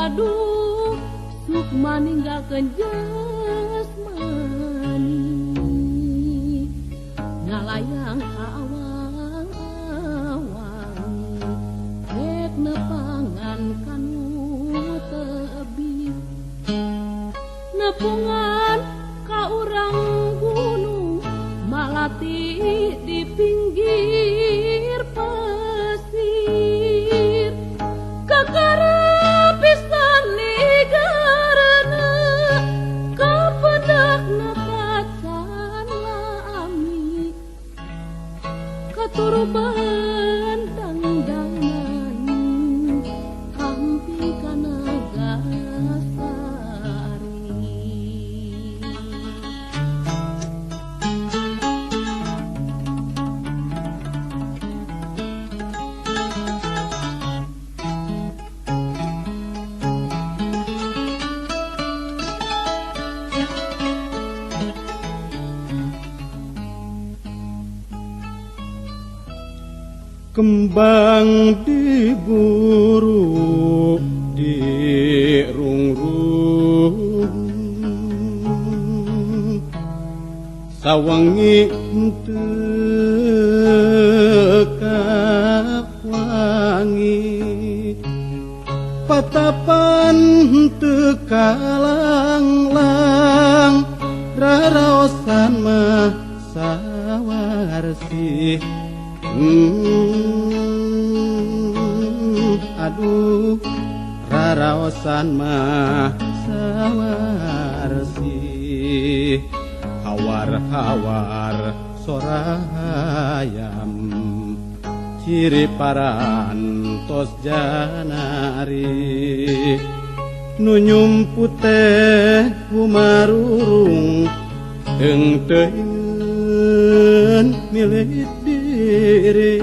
Aduh sukma ninggalkeun jasmani ngalayang ka awang-awang rek nepangan kanu tebih nepungan ka urang gunung malati di pinggir pasir kakara pisan ligarna kapedakna tacan lami katuruban dangdanan kamping kana gasari. Kembang diburu dirungrung sawangi teu kawangi patapan teu kalanglang raraosan mah sawarsi. Aduh raraosan mah sawarsi hawar-hawar sorayam ciri parantos janari nu nyumput teh humarurung teung teuing milik diri.